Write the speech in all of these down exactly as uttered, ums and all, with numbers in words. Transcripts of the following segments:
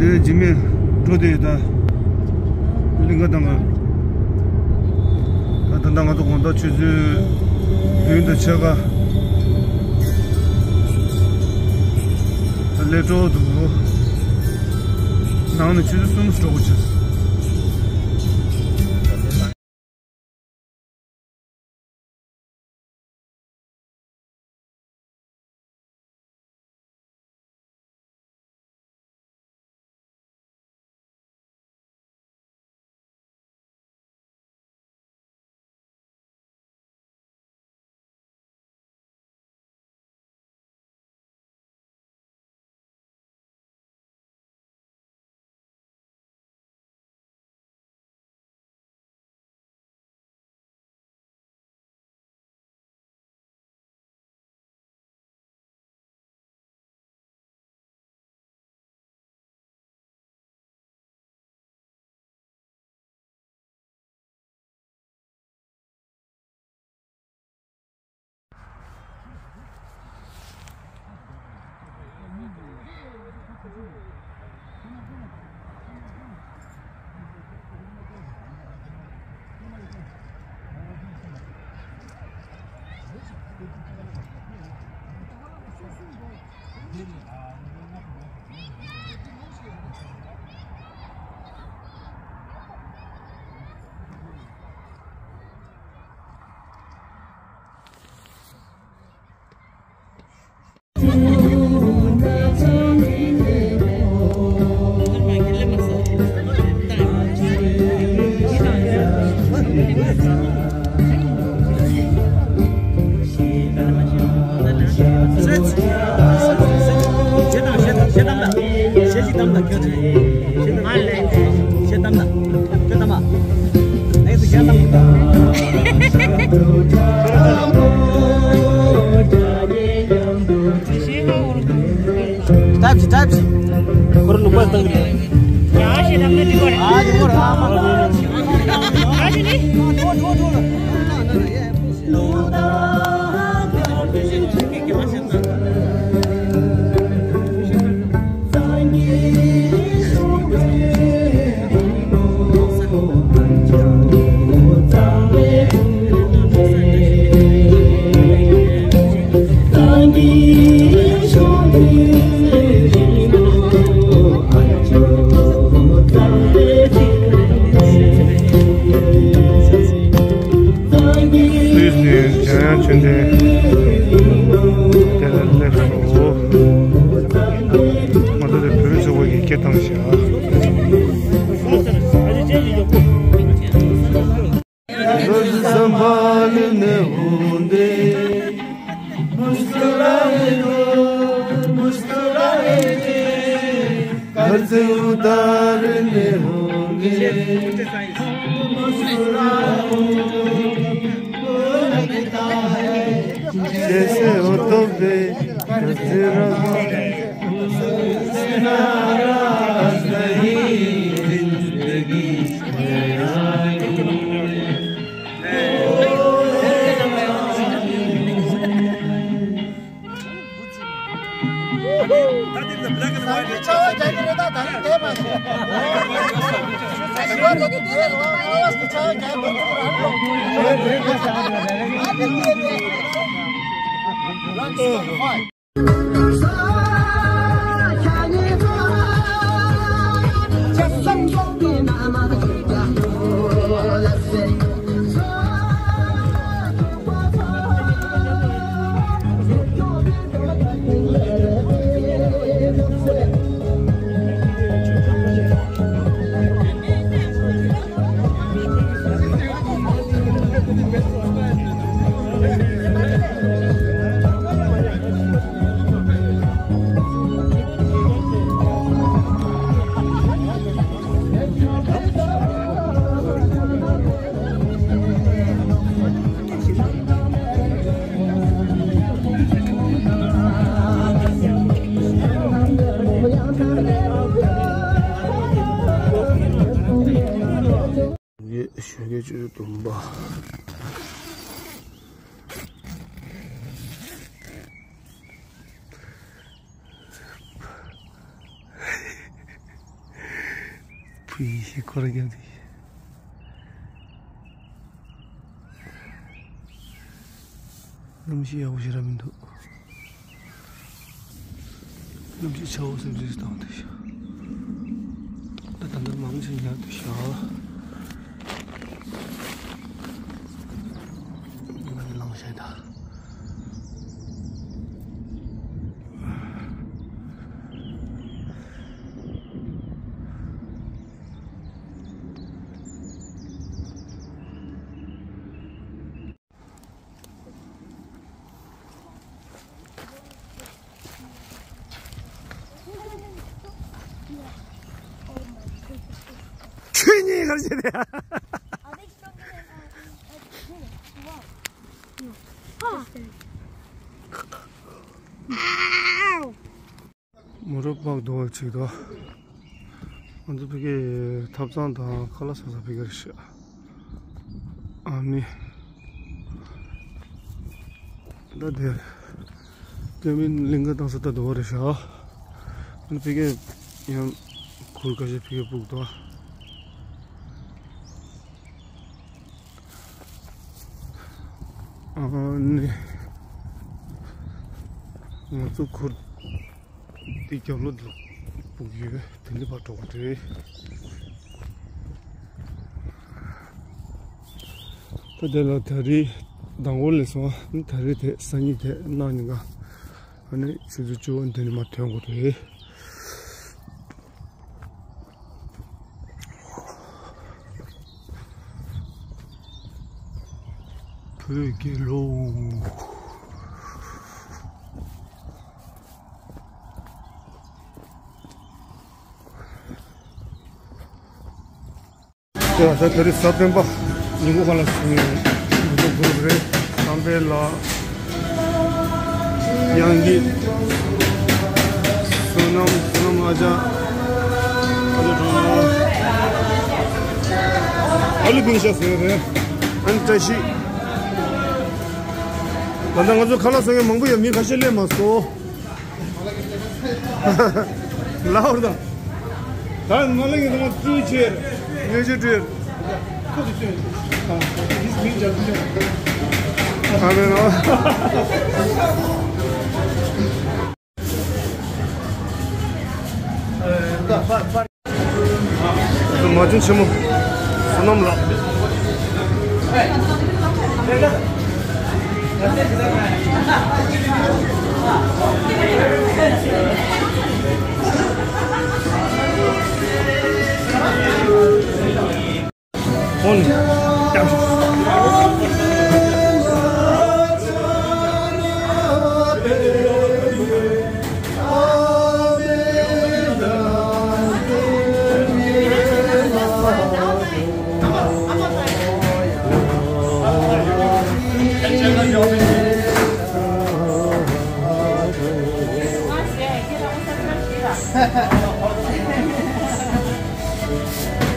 དེ་འཇིགས་མེད་འགྲོ་དེ་ད་གླིང་ག་དང་ག་ད་ད་ལྟ་ང་ཚོ་དགོང་དག་ཆུ་ཚོད་བདུན་དང་ཕྱེད་ཀ་ད་སླེབས་འགྲོ་འདུག་ནང་ནས་ཆུ་ཚོད་གསུམ་འགྲོ་དགོས་ཆགས། ཏབ་ཅི་ཏབ་ཅི། ཁོར་ནུ་པ་ཏང་གི། ཡ་ཤེ་དམ་ན་ཏི་གོ་རེ། ཨ་ཏི་གོ་རེ་ཨ་མ། ཨ་ཏི་ནི། སུད་སི་ནས་འཇམ་དབྱངས་ཆོས་ལྡན་དེ་ལ་སླེབས་སོང་། ང་ཚོ་དེ་བོད་རིགས་ཚོ་བོད་ཀྱི་སྐད་བཏང་བཞག मुस्कुराए दो, मुस्कुराए दे, कर्ज उतारने होंगे। मुस्कुराओ, वो लगता है जैसे होठों पे कजरा। नाराज नहीं जिंदगी। ཞོགས་ཀས་ཆུ་ཚོད་བདུན་པ། ཕུ་ཡི་ཞིག་ཁོ་ར་རྒྱབ་དེ། གནམ་གཤིས་ཡག་པོ་ཞེ་དྲག་མི་འདུག་གནམ་གཤིས་ཆར་པ་སེམས་ཅན་ཞིག་བཏང་འདུག་ཤག་ད་ད་ལྟ་མང་ཆེ་ཉལ་འདུག་ཤག་ང་ནི་ལངས་ཤག་ད། ཁྱོད་གཉིས་ག་རེ་བྱེད་དེ། མོ་ཊ་པག་རྡོ་བ་ཅིག་དང་། ང་ཚོ་ཕ་གིའི་ཐབ་ཚང་དང་ཁ་ལག་ཟ་ས་ཕ་གི་རེད་ཤག་ཨ་ནི། ད་དེ། སྐྱ་མིན་གླིང་ག་བཏང་ས་ད་དོ་རེད་ཤག་ཨ་ནི་ཕ་གི་ཡང་གུར་ཁ་ཤས་ཕ་གི་ཕུག་དང་། ཨ་ནི། ང་ཚོ་གུར། དེ་རྒྱབ་ལོགས་ལ་སྤུག་ཡོད། དེ་འདྲ་བར་འགྲོ་གི་རེད། ད་དེ་ལ་ད་རེས་མདང་དགོང་ལས་སོང་། ད་རེས་དེ་སང་ཉིན་དེ་གནངས་ཉིན་ག་ཨ་ནི་ཆུ་ཚོད་བཅུ་པ་འདི་ནས་མར་ཐོན་དགོས་རེད། བོད་རྒྱལ་ལོ། ད་ད་དེ་རིང་གཟའ་སྤེན་པ་ཉིན་གུང་ཁ་ལག་ཟ་ཡོད། ང་ཚོ་གུར་རེད། བསམ་འཕེལ་ལགས། དབྱངས་སྐྱིད། བསོད་ནམས། བསོད་ནམས་ཨ་ཅག་ཨ་ཅག་གྲོང་ལ། ཨ་ལུ་ཕིང་ཤ་ཟེར་རེད། ཨན་བཀྲ་ཤིས། ད་ལྟ་ང་ཚོ་ཁ་ལག་ཟ་མཁན་མང་པོ་ཡོད། མི་ཁ་ཤས་སླེབས་མ་སོང་། ལའོར་དང་། ད་ང་ལ་ཡིན་ན་ཀྲུའུ་ཆེར། ཉེ་ཆེ་ཀྲུའུ། ཨ་མེན་ཨོ། མ་བྱན་ཆེན་མོ། བསོད་ནམས་ལགས། དེ་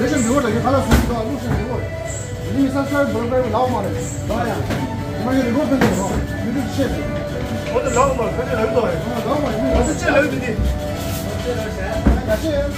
བཞིན་འདི་བོ་ལ་ཡི་ཁ་ལག་སོང་ཙང་ལུགས་ཤིག་འདི་བོ་རེད། འདི་ནི་ས་སར་བོར་བའི་ལའོ་མ་རེད། ལའོ་ཡ། མ་ཡི་རི་བོ་ཕན་ཚུན་རོ། མི་འདུག་ཤེས་རེད། འོ་དེ་ལའོ་མ་ཕན་ཚུན་ལ་ཡོད་དོ་རེད། ལའོ་མ་ཡི་མི་འདུག་ཤེས་ལ་ཡོད་དེ། ཡ་ཤེས།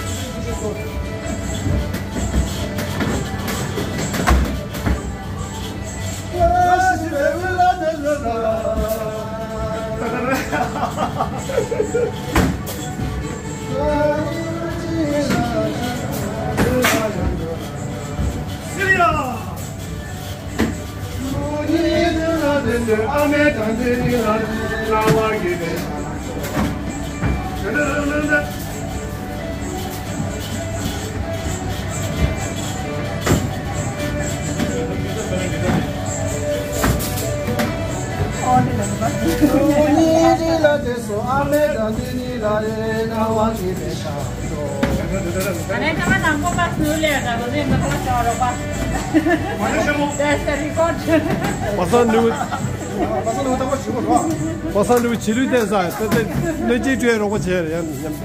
པ་སངས་ནུ། པ་སངས་ནུ་བྱི་ལུས་བསྟན་ས་ད་ལྟ་གནོད་སྦྱིན་སྤྲོད་རོགས་པ་བྱས་ཡང་ཉམས།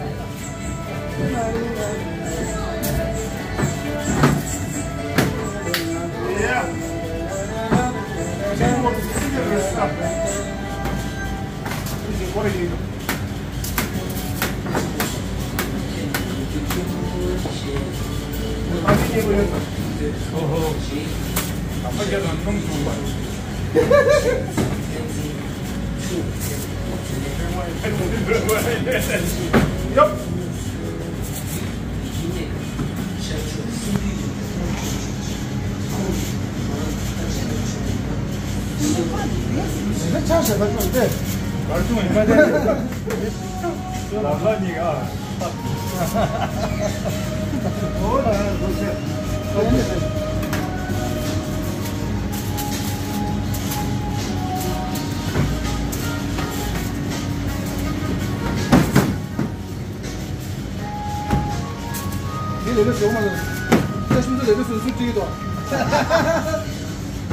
དེ་ལས་ཀ་བཟོ་མ་ལ། ད་ཤིན་ཏུ་ལས་ཀ་བཟོ་ཚུལ་བྲིས་ཏོ།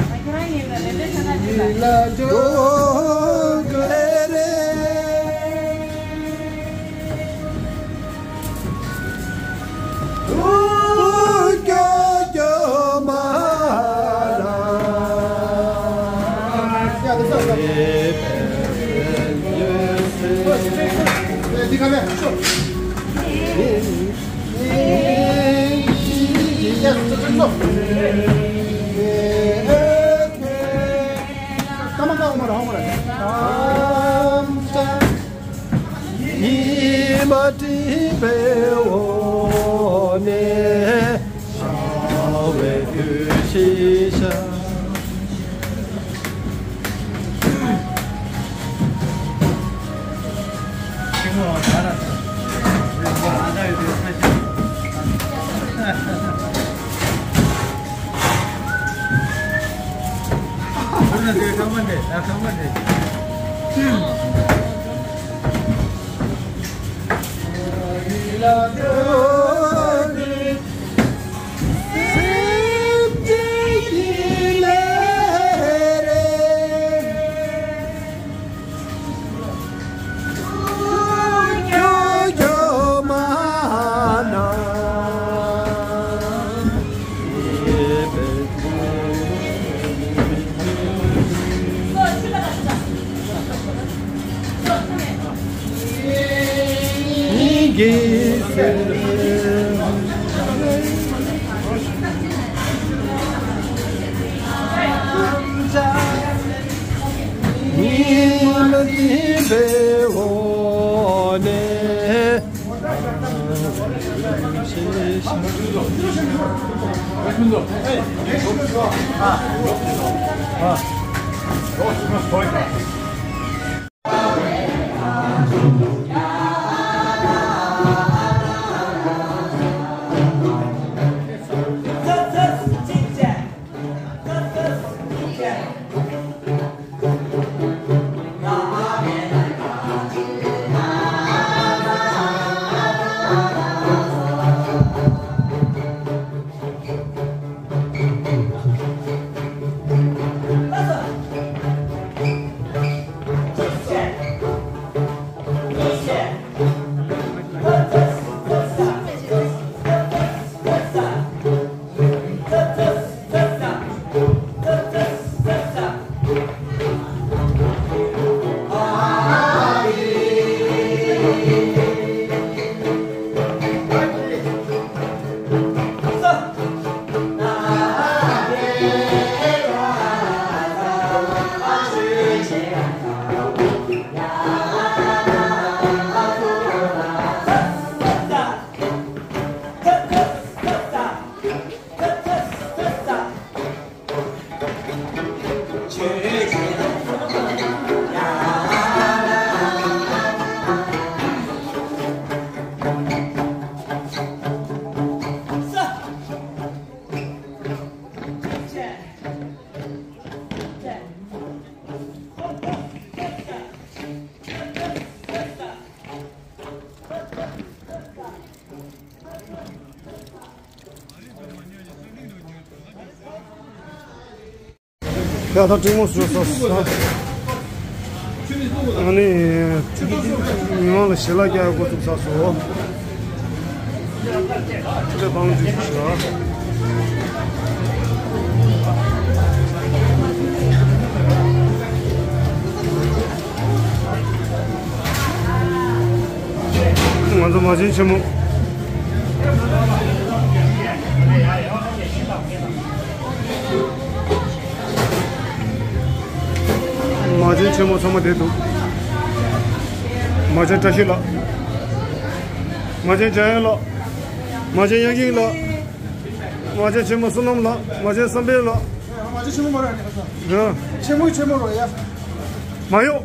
ཁྱེད་རང་ཡིན་ན་ལས་ལས་ཐ་ན་ཅི་ལ། ཡིད་ལ་འཇོག་གི་རེད། ཉི་མ་སྤྲིན་པའི་འོག་ནས་ཤར་བའི་དུས་ཤིག་ཤར། ཡ་ད་སྤྲིན་མོ་བཟོས་ཚར་སོང་། ཨ་ནི། མི་མང་ལ་ཞལ་ལག་རྒྱག་འགོ་བཙུགས་ཚར་སོང་། ཁྱེད་ཚོས་བང་བཙུགས་ཤིག་ཞུ། ང་ཚོ་མ་བྱན་ཆེན་མོ། མ་བྱན་ཆེན་མོ་ཚང་མ་བསྡད་འདུག་མ་བྱན་བཀྲ་ཤིས་ལགས། མ་བྱན་འཇམ་དབྱངས་ལགས། མ་བྱན་དབྱངས་སྐྱིད་ལགས། མ་བྱན་ཆེན་མོ་བསོད་ནམས་ལགས། མ་བྱན་བསམ་འཕེལ་ལགས། མ་བྱན་ཆེན་མོ་མ་རེད་ཨ་ནི་ཁ་སང་། ཡ། ཆེན་མོ་ཆེན་མོ་རོ་ཡ། མ་གཡོག